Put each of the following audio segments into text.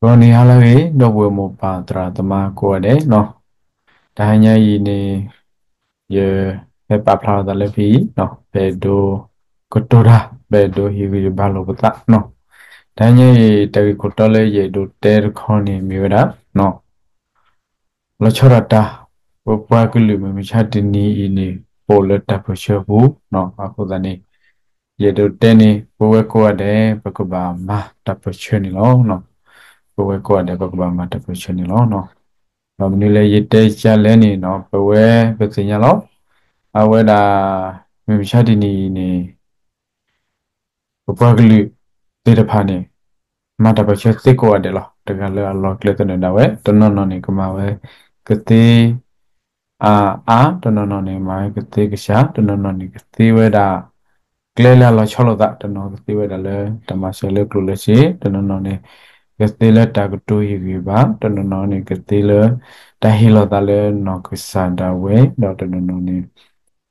ဂီၤနံၤဟါလၢအဂ့ၤ ဒီပုၢ်ဝဲၢ်မိၢ်ပၢ်သရၣ်သမါကိးဂၤဒဲးနီၤ, တဟါညါအံၤန့ၣ် ယဟဲပာ်ဖျါထီၣ်သးလၢဖဲအံၤနီၤ, ပအဲၣ်ဒိးကတိၤတၢ် ပအဲၣ်ဒိးဟ့ၣ်ဂံၢ်ဟ့ၣ်ဘါလိာ်ပသးနီၤ, တဟါညါအံၤ တၢ်ဂ့ၢ်ခိၣ်တီလၢယအဲၣ်ဒိးတဲတခီန့ၣ်မ့ၢ်ဝဲဒၣ် လီၤဆီဒၣ်တၢ် ပပှၤကလုာ်မုၢ်မဆါတနံၤအံၤန့ၣ် ပအိၣ်လၢတၢ်ပၢၢ်ဆၢအပူၤနီၤ, အဃိသတးန့ၣ် ယအဲၣ်ဒိးတဲန့ၣ် ပဝဲကိးဂၤဒဲး ပကဘၣ်မၤတၢ်ပၢၢ်ဆၢန့ၣ်လီၤ. ပဝဲကိးဂၤဒဲး ပကဘၣ်မၤတၢ်ပၢၢ်ဆၢန့ၣ်လီၤ. ဘၣ်မနုၤလဲၣ်ယတဲဒ်လဲၣ်န့ၣ်နီၤ, ပဝဲပသ့ၣ်ညါလီၤ. အဝဲဒၣ် မုၢ်မဆါတနံၤအံၤန့ၣ် ပပှၤကလုာ်သ့ၣ်တဖၣ်န့ၣ် မၤတၢ်ပၢၢ်ဆၢသ့ကိးဂၤဒဲးလီၤ. တဂၤလၢအလီၢ်ကျဲသနၢၣ်ဒၣ်ဝဲ, တနီၤနီၤန့ၣ် ကမၤဝဲကသ့ အါအါ, တနီၤနီၤန့ၣ် မၤဝဲကသ့ကစၢ်, တနီၤနီၤန့ၣ် ကသ့ဝဲဒၣ် ကျဲလၢအလီၤဆီလိာ်သး, တနီၤကသ့ဝဲဒၣ်လၢတၢ်မၤစၢၤလၢကျိၣ်လၢစ့, တနီၤနီၤန့ၣ် ကသ့လၢတၢ်ကတိၤဟ့ၣ်ဂံၢ်ဘါ, တနီၤနီၤန့ၣ် ကသ့လၢတၢ်ဟ့ၣ်လီၤသးလၢနီၢ်ကစၢ်ဒၣ်ဝဲ, ဒီးတနီၤနီၤန့ၣ်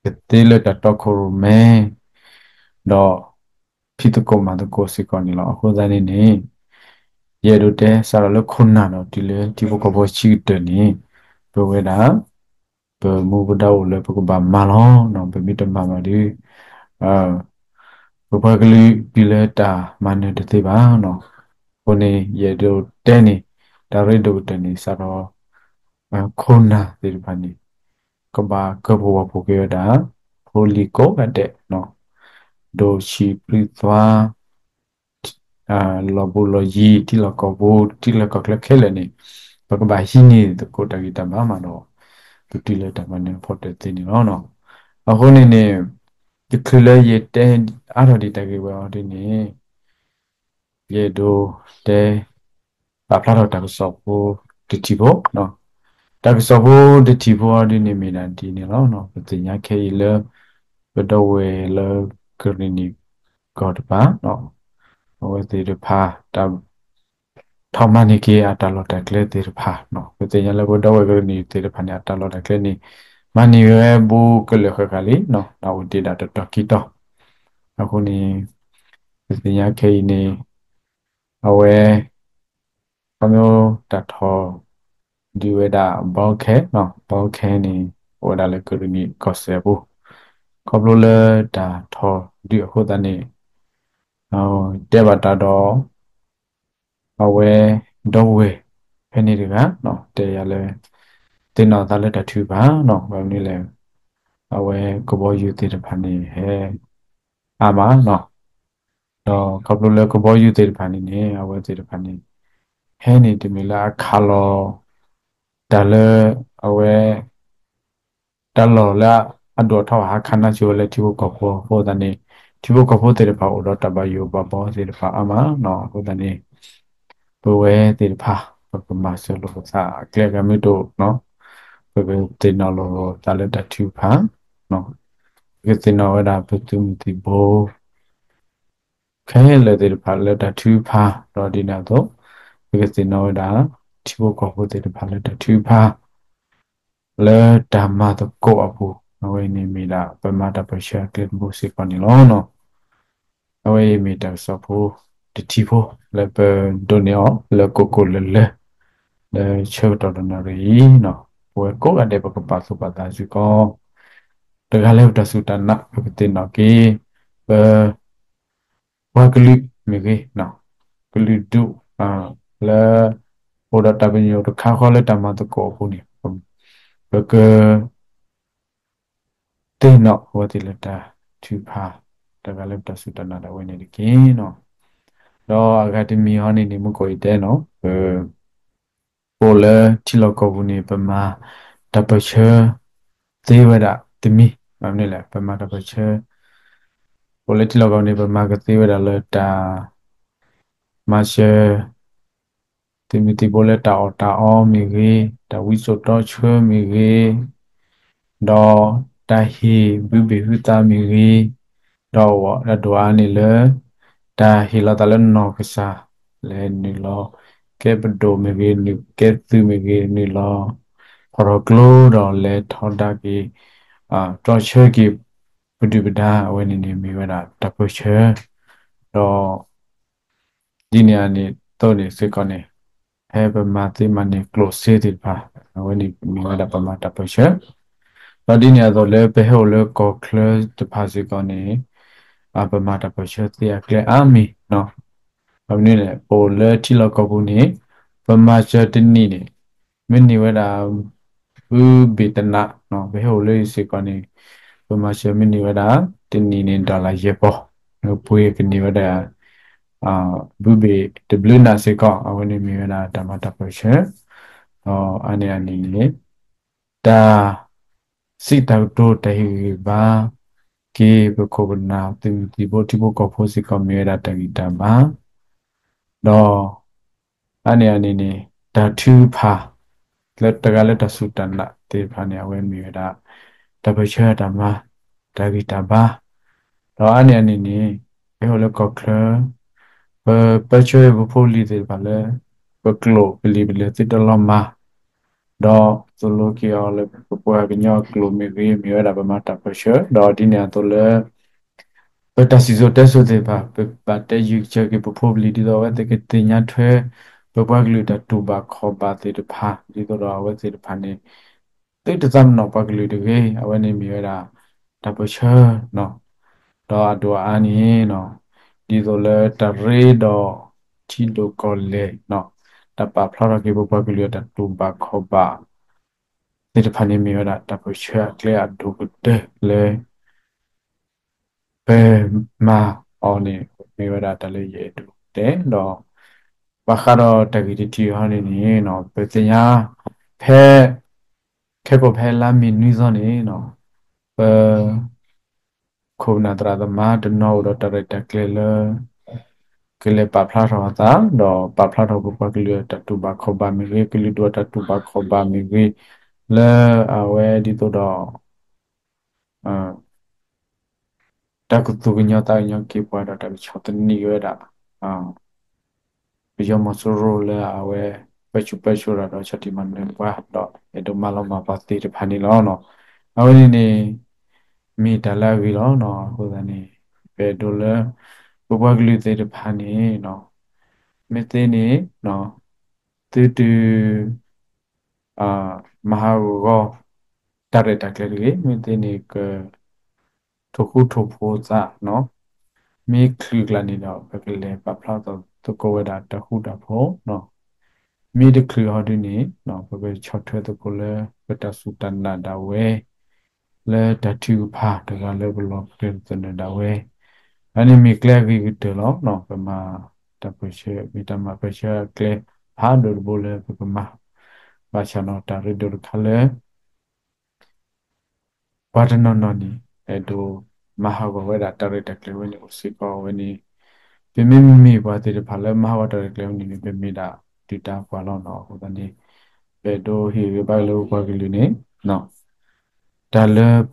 ကသ့လၢတၢ်တီခိၣ်ရိၣ်မဲ ဒီးဖံးသကိးမၤသကိးစ့ၢ်ကီးန့ၣ်လီၤ. အဃိသတးန့ၣ်န့ၣ် ယအဲၣ်ဒိးတဲစးထီၣ်လၢခိၣ်နၢ်ဒီးတုၤလၢထံဖိကီၢ်ဖိဆံးကတၢၢ်န့ၣ် ပဝဲဒၣ် ပမူပဒါအိၣ်လၢပကဘၣ်မၤလီၤ. ပမ့ၢ်တမၤဘၣ်ဒီး ပပှၤကလုာ်တုၤလၢတၢ်မၤနၢၤတသ့ဘၣ်နီၤ. အဃိန့ၣ် ယအဲၣ်ဒိးတဲန့ၣ် တၢ်ရ့ဒိၣ်ကတၢၢ်န့ၣ် စးထီၣ် ခိၣ်နၢ်သ့ၣ်တဖၣ်န့ၣ် ကဘၣ်ကၢပဝီၤပူၤက့ၤဝဲဒၣ် ဖိလံၤကိးဂၤဒဲးနီၤ, ဒိၣ်ဆံးပြံသွါ လီၢ်ဘူးလီၢ်ယံၤ ထံလီၢ်ကီၢ်ပူၤ ထံလီၢ်ကီၢ်ချၢခဲလၢာ်န့ၣ် ပကဘၣ်ဟံးန့ၢ်သကိးတၢ်ဂံၢ်တၢ်ဘါမးဒီး ပတုၤလၢတၢ်မၤနၢၤဖီတၢၢ်သ့န့ၣ်လီၤ. အဃိန့ၣ်န့ၣ် တချုးလၢယတဲအါထီၣ်ဒံးတၢ်ဂ့ၢ်ဝဲအီၤဒ်န့ၣ် ယအဲၣ်ဒိးတဲ ပာ်ဖျါထီၣ်တၢ်ကစီၣ်ဖိတထံၣ်ဖိ, တၢ်ကစီၣ်ဖိတထံၣ်ဖိအီၤဒ်န့ၣ်မ့ၢ်ဒၣ်ဒ်န့ၣ်လီၤ. ပသ့ၣ်ညါခဲအံၤလၢ ပဒီဝဲၢ်လၢကရံၣ်နံၣ်ကီၢ်တပၤ အဝဲသ့ၣ်တဖၣ် တၢ် ထီၣ်မၤန့ၢ်က့ၤအတၢ်လီၢ်တၢ်ကျဲသ့ၣ်တဖၣ်, ပသ့ၣ်ညါလၢပဒီဝဲၢ်ကရံၣ်နံၣ်သ့ၣ်တဖၣ်န့ၣ် အတၢ်လီၢ်တၢ်ကျဲန့ၣ် မၤန့ၢ်ဝဲဘူးကလၢာ်ဃၣ်ဃၣ်လံ, တၢ်အိၣ်တ့ၢ်ဒၣ်တတီၤခံတီၤ, အဃိန့ၣ် ပသ့ၣ်ညါခဲအံၤန့ၣ် အဝဲ ခီဖျိတၢ်ထီၣ်ဒုးဝဲဒၣ် ဘီခဲ, ဘီခဲန့ၣ် အိၣ်ဝဲဒၣ်လၢကရံၣ်နံၣ်ကီၢ်စဲၣ်အပူၤ, ခီဖျိလၢတၢ်ထီၣ်ဒုးအဃိသတးန့ၣ် တဲဘၣ်တၢ်ဒီး အဝဲဒီပုၢ်ဝဲၢ်ဖဲန့ၣ်တဂၤ တဲယၤလၢ သ့ၣ်နီၣ်သးလၢတၢ်ထုကဖၣ်နီၤ, ဘၣ်မနုၤလဲၣ် အဝဲကဘီယူၤသ့ၣ်တဖၣ်န့ၣ် ဟဲအါမးနီၤ, ဒီးခီဖျိလၢကဘီယူၤသ့ၣ်တဖၣ်န့ၣ်န့ၣ် အဝဲသ့ၣ်တဖၣ်န့ၣ် ဟဲန့ၣ်တမ့ၢ်လၢအခးလီၤ တၢ်လၢ အဝဲ တၢ်လီၢ်လၢအဒိၣ်အထီဘၣ် ဟးခးနါစိၤဝဲလၢထံဖိကီၢ်ဖိအဃိသတးန့ၣ် ထံဖိကီၢ်ဖိသ့ၣ်တဖၣ်အိၣ်ဒီးတၢ်ဘၣ်ယိၣ်ဘၣ်ဘီသ့ၣ်တဖၣ်အါမးနီၤ, အဃိသတးန့ၣ် ပဝဲသ့ၣ်တဖၣ် ပကမၤစၢၤလိာ်ပသးအကျဲဂၤမ့ၢ်တအိၣ်နီၤ, ပကသ့ၣ်နီၣ်လိာ်သးလၢတၢ်ထုကဖၣ်, ပကသ့ၣ်နီၣ်ဝဲဒၣ်ပသုးမုၢ်သံၣ်ဘိ ခဲလၢာ်သ့ၣ်တဖၣ်လၢတၢ်ထုကဖၣ် ဒီးဒ်န့ၣ်အသိး ပကသ့ၣ်နီၣ်ဝဲဒၣ် ထံဖိကီၢ်ဖိသ့ၣ်တဖၣ်လၢတၢ်ထုကဖၣ် လၢတၢ်မၤသကိးအပူၤ အဝဲန့ၣ်မ့ၢ်ဒၣ် ပမၤတၢ်ပၢၢ်ဆၢအကျဲတဘိစ့ၢ်ကီးန့ၣ်လီၤ. အဝဲအံၤမ့ၢ်တၢ်ကစီၣ်ဖိတထံၣ်ဖိ လၢပဒိးန့ၢ်အီၤလၢကိၢ်ကိၢ်လၢၤလၢၤ လၢဆၢကတီၢ်တနၣ်ရံၣ်အံၤနီၤ, ပဝဲကိးဂၤဒဲးပကပာ်သူၣ်ပာ်သးစ့ၢ်ကီး တဂၤလၢပတၢ်စူၢ်တၢ်နာ် ပကသ့ၣ်နီၣ်က့ၤ ပ ပှၤကလုာ်မ့ၢ်ဂ့ၤ, ကလုာ်ဒူၣ် လၢ အိၣ်ဒီးတၢ်ပညိၣ်တခါဃီလၢတၢ်မၤသကိးအပူၤန့ၣ် ပက သ့ၣ်နီၣ်အဝဲသ့ၣ်လၢတၢ်ထုကဖၣ် တဂၤလၢပတၢ်စူၢ်တၢ်နာ်ဒၣ်ဝဲန့ၣ်တက့ၢ်နီၤ. ဒီးအဂၤတမံၤဟီန့ၣ်န့ၣ် မုၢ်ကီၢ်အံၤတဲနီၤ ပ ပအိၣ်လၢထံလီၢ်ကီၢ်ပူၤန့ၣ် ပမၤတၢ်ပၢၢ်ဆၢ သ့ဝဲဒၣ်တမံၤ, ဘၣ်မနုၤလဲၣ် ပမၤတၢ်ပၢၢ်ဆၢ ပအိၣ်လၢထံလီၢ်ကီၢ်ပူၤန့ၣ် ပမၤကသ့ဝဲဒၣ်လၢတၢ် မၤစၢၤ သုးမုၢ်သံၣ်ဘိလၢတၢ်အီၣ်တၢ်အီမ့ၢ်ဂ့ၤ, တၢ်ဝံစိာ်တီဆှၢမ့ၢ်ဂ့ၤ, ဒီးတၢ်ဟ့ၣ်ဘုဘ့ၣ်ဟုသးမ့ၢ်ဂ့ၤ, ဒီးအဝဲဒၣ်ဒိၣ်အါန့ၣ်လၢ တၢ်ဟ့ၣ်လီၤသးလၢနီၢ်ကစၢ် လဲၤနုာ်လီၤ ကဲပဒိၣ်မ့ၢ်ဂ့ၤ, နုာ်ကဲသုးမ့ၢ်ဂ့ၤ, နုာ်လီၤ ဖီၣ်ထီၣ်ကျိဒီးလဲၤထီဒါက့ၤ တြီဆၢက့ၤ ပဒုၣ်ပဒါ အဝဲန့ၣ်န့ၣ်မ့ၢ်ဝဲဒၣ်တၢ်ပၢၢ်ဆၢ ဒီး ဒ်န့ၣ်အန့ၣ်အသိးန့ၣ်စ့ၢ်ကီးန့ၣ် ဖဲပမၤသ့မၤန့ၢ်ကျိၣ်စ့သ့ၣ်တဖၣ် အဝဲန့ၣ်မ့ၢ်ဝဲဒၣ်ပမၤတၢ်ပၢၢ်ဆၢ, ဒီးဒ်န့ၣ်အသိးလၢပဟဲအိၣ်လၢကီၢ်ချၢတဖၣ်စ့ၢ်ကီးန့ၣ် ပမၤတၢ်ပၢၢ်ဆၢသ့အကျဲအါမံၤ ဘၣ်မနုၤလဲၣ် ပအိၣ်လၢထံလီၢ်ကီၢ်ပူၤန့ၣ် ပမၤစၢၤတနံၣ်န့ၣ် မ့ၢ်န့ၢ်ဝဲဒၣ် ဘုဘ့ၣ်တနး, ပဟဲအိၣ်လၢအံၤစ့ၢ်ကီးန့ၣ် ပမၤစၢၤမ့ၢ်န့ၢ်ဝဲဒၣ် တနံၣ်န့ၣ် dollar ယဲၢ်ပီၢ်, ပှ့ၤကန့ၢ်ဝဲဒၣ် ဘုဘ့ၣ်တဘျုးနးစ့ၢ်ကီး အဝဲန့ၣ်မ့ၢ်ဝဲဒၣ်တၢ်မၤတၢ်ပၢၢ်ဆၢ, ဒီးအါန့ၢ်အန့ၣ်န့ၣ် တၢ် စံးတၢ်ကတိၤတၢ်ဟ့ၣ်ဂံၢ်ဘါ က့ၤပခိၣ်ပနၢ်သုးမုၢ်သံၣ်ဘိထံဖိကီၢ်ဖိစ့ၢ်ကီးမ့ၢ်ဝဲဒၣ်တၢ်ဂံၢ်တၢ်ဘါ, ဒီး အါန့ၢ်အန့ၣ်န့ၣ် တၢ်ထုကဖၣ် လၢတဂၤလၢတၢ်စူၢ်တၢ်နာ်သ့ၣ်တဖၣ်န့ၣ် အဝဲမ့ၢ်ဝဲဒၣ် တၢ်ပၢၢ်ဆၢတၢ်မၤ တၢ်ဂံၢ်တၢ်ဘါ, ဒီးအါန့ၢ်အန့ၣ်န့ၣ် ပဟဲအိၣ်လၢကီၢ်ချၢ ပပၢဆှၢပဖိပလံၤသ့ၣ်တဖၣ်လၢ ပကျိာ်ပလံာ်ပလဲၢ်သုတလီၤမၢ်, ဒီးသိၣ်လိက့ၤအီၤလၢပပှၤကညီအကျိာ်မ့ၢ်ဂ့ၤ မ့ၢ်ဝဲဒၣ်ပမၤတၢ်ပၢၢ်ဆၢ, ဒီးဒ်န့ၣ်အသိးလၢ ပတၢ်စံၣ်စိၤတဲစိၤသ့ၣ်တဖၣ် ပဘၣ်တဲယုၢ်ကစၢၢ်က့ၤပဖိပလံၤ ဒ်သိးအဝဲသ့ၣ်ကသ့ၣ်ညါထွဲ ပပှၤကလုာ်တၢ်တူၢ်ဘၣ်ခီၣ်ဘၣ်သ့ၣ်တဖၣ် ဒ်သိးဒီးအဝဲသ့ၣ်တဖၣ်န့ၣ် သုတသးပ့ၤနီၣ်ပှၤကလုာ်တဂ့ၤ အဝဲန့ၣ်မ့ၢ်ဝဲဒၣ် တၢ်ပၢၢ်ဆၢ ဒီးအဒိၣ်အအါန့ၣ် ဒ်သိးလၢတၢ်ရ့ဒီးထံဒိၣ်ကီၢ်လဲၢ် တၢ်ပာ်ဖျါထီၣ်က့ၤပပှၤကလုာ်အတၢ်တူၢ်ဘၣ်ခီၣ်ဘၣ် သ့ၣ်တဖၣ်န့ၣ်မ့ၢ်ဝဲဒၣ်တၢ်ပၢၢ်ဆၢအကျဲအဒိၣ်ကတၢၢ်လၢ ပမၤအီၤန့ၣ် မ့ၢ်ဝဲဒၣ်တၢ်လၢယအဲၣ်ဒိးတဲဒီး ဘၣ်ဃးဒီးတၢ်ဂ့ၢ်တထံၣ်အံၤန့ၣ်န့ၣ် ပသ့ၣ်ညါ ဖဲ ခဲကိာ်ဖဲလါမ့ၤနွံသီန့ၣ် ပ ခိၣ်ပနၢ်သရၣ်သမါတနီၤအိၣ်ဒီးတၢ်ရဲၣ်တၢ်ကျဲၤလၢ ကလဲၤပာ်ဖျါထီၣ်အသး ဒီးပာ်ဖျါထီၣ်ပပှၤကလုာ်အတၢ်တူၢ်ဘၣ်ခီၣ်ဘၣ်မ့ၢ်ဂ့ၤ ကလုာ်ဒူၣ်အတၢ်တူၢ်ဘၣ်ခီၣ်ဘၣ်မ့ၢ်ဂ့ၤ လၢအဝဲဒ်သိးဒီး တၢ်ကသူၣ်ကညီၤသးကညီၤက့ၤပှၤဒီးတၢ်ကဆီၣ်သနံးက့ၤဝဲဒၣ် ပယီၤမီၤစိရိၤလၢအဝဲ ပၢဆူၣ်ပၢစိးတၢ်ဒီးဆီၣ်တံၢ်မၤနၢၤပှၤ ဒီးအဲၣ်ဒိးမၤလီၤမၢ်ပှၤသ့ၣ်တဖၣ်န့ၣ်လီၤ. အဝဲန့ၣ်န့ၣ် မ့ၢ်တၢ်လၢအဂ့ၤလီၤ. အဃိသတးန့ၣ် ပအဲၣ်ဒိးလၢ ပပှၤကလုာ်သ့ၣ်တဖၣ်န့ၣ် မ့ၢ်သ့န့ၣ် သုတ မၤဟးဂီၤ တၢ်ရဲၣ်တၢ်ကျဲၤတဂ့ၤ, မ့ၢ်သ့န့ၣ်က ထိၣ်ဃူထိၣ်ဖိးသး, မ့ၢ်ချုးကျါန့ၣ်ဒီး ပကလဲၤပာ်ဖျါသကိးဝဲဒၣ်တၢ်ဃူတၢ်ဖိး, မ့ၢ်တချုးဟီဒုန့ၣ် ပကဆီၣ်ထွဲသကိးလၢ ပတၢ်စူၢ်တၢ်နာ်ဒၣ်ဝဲ လၢတၢ်ထုကဖၣ်တဂၤလၢပလီၢ်ပကျဲသနၢၣ်ဒၣ်ဝဲ, အန့ၣ်မ့ၢ်ကျဲအဂ့ၤကတၢၢ်လီၤ. ပမၤတၢ်ပၢၢ်ဆၢ မ့ၢ်တၢ်မၤပၢၢ်ဆၢအကျဲဖးဒိၣ်တဘိလၢပကမၤ, ဘၣ်ဆၣ်ဒီးတၢ်ရ့ဒိၣ်တခါလၢ ပှၤတနီၤနီၤန့ၣ် အဲၣ်ဒိးမၤဟးဂီၤဝဲဒၣ်တၢ်ရဲၣ်တၢ်ကျဲၤဝဲန့ၣ်အိၣ်စ့ၢ်ကီးဝဲန့ၣ်, ပမ့မ့ၢ်ပှၤသ့ၣ်တဖၣ်လၢမၤဟးဂီၤတၢ်ရဲၣ်တၢ်ကျဲၤဝဲန့ၣ်န့ၣ် ပမ့ၢ်ဒၣ်ဒုၣ်ဒါပှၤလီၤနီၤ. အဃိသတးန့ၣ် ပအဲၣ်ဒိးဟ့ၣ်ဂံၢ်ဘါလၢပပှၤကလုာ်န့ၣ် တၢ်လၢ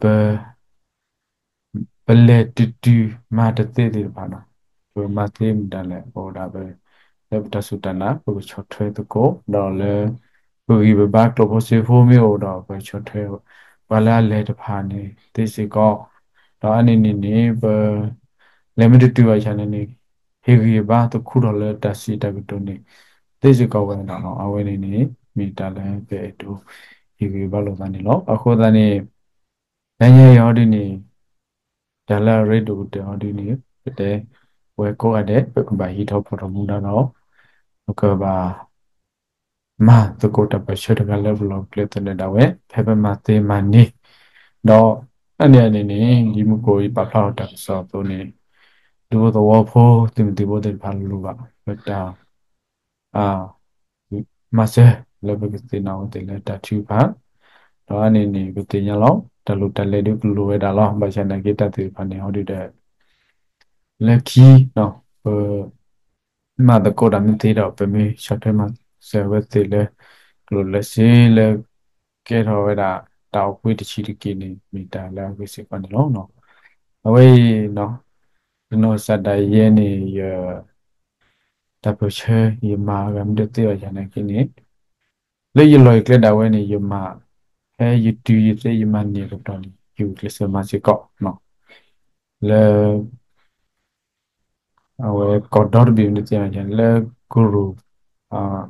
ပ ပလဲၤတတုၤမၤတသ့သ့ၣ်တဖၣ်နီၤ, ပမၤသ့မတၤလဲၣ် ပအိၣ်ဒၣ်ပ လၢပတၢ်စူၢ်တၢ်နာ် ပကဆီၣ်ထွဲသကိး ဒီးလၢ ပဂံၢ်ပဘါကျိာ်ဖိစ့ဖိမ့ၢ်အိၣ်ဒီး ပဆီၣ်ထွဲ ပှၤလၢအလဲၤတဖၣ်န့ၣ်သ့စ့ၢ်ကီး, ဒီးအါန့ၢ်န့ၣ်န့ၣ် ပ လဲၤမ့ၢ်တတုၤဘၣ်ဆၣ်န့ၣ်န့ၣ် ဟ့ၣ်ဂံၢ်ဘါသခူထီၣ်လၢတၢ်စံးတၢ်ကတိၤန့ၣ် သ့စ့ၢ်ကီးဝဲဒၣ်နီၤ. အဝဲန့ၣ်န့ၣ် မ့ၢ်တၢ်လၢပအဲၣ်ဒိး ဟ့ၣ်ဂံၢ်ဘါလိာ်သးန့ၣ်လီၤ. အဃိသတးန့ၣ် တနံၤအံၤဟီဒုန့ၣ် တၢ်လၢအရ့ဒိၣ်ကတၢၢ်ဟီဒုန့ၣ် ပတဲဝဲကိးဂၤဒဲး ပကဘၣ်ဟံးထီၣ်ဖီၣ်ထီၣ်မူဒါဒီး ပကဘၣ် မၤသကိးတၢ်ပၢၢ်ဆၢတဂၤလၢပလီၢ်ပကျဲသနၢၣ်ဒၣ်ဝဲ ဖဲပမၤသ့မၤန့ၢ်, ဒီးအါန့ၢ်အန့ၣ်န့ၣ် ဒ်မုၢ်ကိၣ်အံၤပာ်ဖျါထီၣ်တၢ်ကစီၣ်အသိးန့ၣ် ဒူဖိသဝီဖိ သုးမုၢ်သံၣ်ဘိသ့ၣ်တဖၣ်လိၣ်ဘၣ် ပတၢ် မၤစၢၤလၢပကသ့ၣ်နီၣ်အဝဲသ့ၣ်လၢတၢ်ထုကဖၣ်, ဒီးအါန့ၢ်န့ၣ် ပသ့ၣ်ညါလီၤ တၢ်လိၣ်တၢ်လဲၤဒုးကလိၣ်ဝဲဒၣ်လီၤ. ဘၣ်ဆၣ်နာ်က့တၢ်သ့ၣ်တဖၣ်န့ၣ် ဟီဒုဒီး လၢခံ ပ မၤသကိးတၢ်မ့ၢ်သ့ဒီး ပမ့ၢ်ဆီၣ်ထွဲမၤစၢၤအဝဲသ့ၣ်လၢ ကျိၣ်လၢစ့လၢ ကဲထီၣ်ဝဲဒၣ် တၢ်အိၣ်ကွ့တဆံးတက့ၢ်န့ၣ် မ့ၢ်တၢ်လၢအဂ့ၤစ့ၢ်ကီးန့ၣ်လီၤ. အဝဲအံၤ တနီၤစးဒၣ်ယဲန့ၣ် ယ တၢ်ပၢၢ်ဆၢ ယမၤအဂၤမ့ၢ်တသ့ဘၣ်ယၤနာ်က့န့ၣ် လၢယလီၢ်ယကျဲဒၣ်ဝဲန့ၣ် ယမၤ ဖဲယတုၤယသ့ယမၤန့ၢ်အကတီၢ်န့ၣ် ယဂုာ်ကျဲးစၢးမၤစ့ၢ်ကီး လၢ အဝဲကီၢ်ဒီတဘ့ၣ်မ့ၢ်တသ့ဘၣ်ယၤ လၢကရူၢ်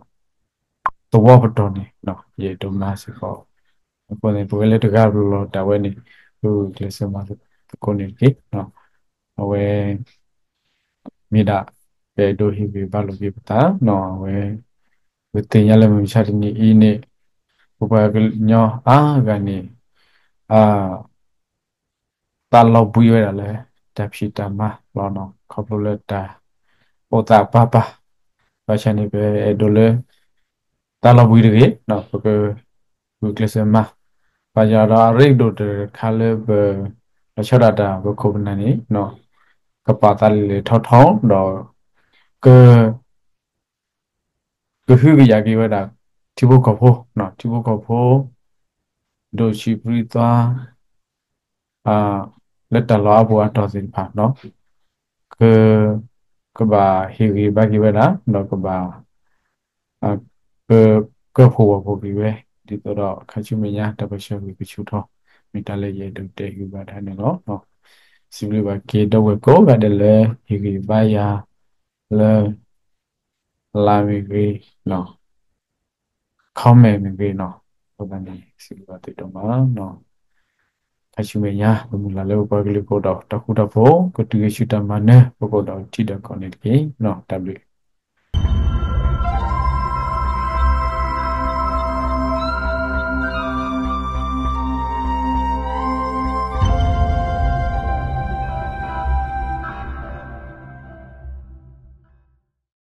သဝီပတီၢ်န့ၣ် ယအဲၣ်ဒိးမၤစ့ၢ်ကီး, အဃိန့ၣ် ပဝဲလၢတဂၤဘၣ်လီၤတၢ်ဝဲန့ၣ် ပဂုာ်ကျဲးစၢးမၤသကိးန့ၣ်တက့ၢ်. အဝဲ မ့ၢ်ဒၣ် ပအဲၣ်ဒိးဟ့ၣ်ဂံၢ်ဘါလိာ်က့ၤပသးနီၤ, အဝဲ ပသ့ၣ်ညါလၢမုၢ်မဆါတနံၤအံၤန့ၣ် ပပှၤကညီအါဂၤန့ၣ် သးလီၤဘှံးဝဲဒၣ်လၢ တၢ်ဖံးတၢ်မၤလီၤနီၤ, ခီဖျိလၢတၢ်အိၣ်သးပၢ်ပၢ်, ဘၣ်ဆၣ်န့ၣ် ပအဲၣ်ဒိးလၢ သးလီၤဘှံးတဂ့ၤ, ပကဂုာ်ကျဲးစၢးမၤ, ဘၣ်ဆၣ်ဒီးအရ့ဒိၣ်တခါလၢပ လီၤဆီဒၣ်တၢ်ပခိၣ်ပနၢ်န့ၣ် ကပာ်သးလဲၤလဲၤထီထီဒီး က ကဟုကယာ်က့ၤဝဲဒၣ် ထံဖိကီၢ်ဖိ, ထံဖိကီၢ်ဖိ ဒိၣ်ဆံးပြံသွါ လၢတၢ်လီၢ်အါပူၤအါတီၢ်သ့ၣ်တဖၣ်နီၤ, က ကဘၣ်ဟ့ၣ်ဂံၢ်ဘါက့ၤဝဲဒၣ် ဒီးကဘၣ် က ကၢဖှိၣ်ဝီၢ်ဖှိၣ်က့ၤဝဲ ဒ်သိးဒီးခါဆူမဲာ်ညါ တၢ်ပၢဆှၢဂ့ၢ်ကဆူၣ်ထီၣ်, မ့ၢ်တၢ်လၢယအဲၣ်ဒိးတဲဂံၢ်ဘါတၢ်န့ၣ်လီၤ. စံးဘျုးဘၣ်က့ၤဒီပုၢ်ဝဲၢ်ကိးဂၤဒဲးလၢ ဟ့ၣ်ဂံၢ်ဘါယၤ လၢ လၢမ့ၢ်ဂ့ၤ comment မ့ၢ်ဂ့ၤနီၤ, အဃိသတးန့ၣ် စံးဘျုးဘၣ်သုဒိၣ်မးနီၤ. ခါဆူမဲာ်ညါ ပမုၢ်လၢ်လၢပပှၤကလုာ်ကအိၣ်ဒီးတၢ်ဃူတၢ်ဖိး, ကတုၤက့ၤဆူတၢ်မၤနၢၤ ပကအိၣ်ဒီးထံဒီးကီၢ်န့ၣ်တက့ၢ်. တၢ်ဘျုး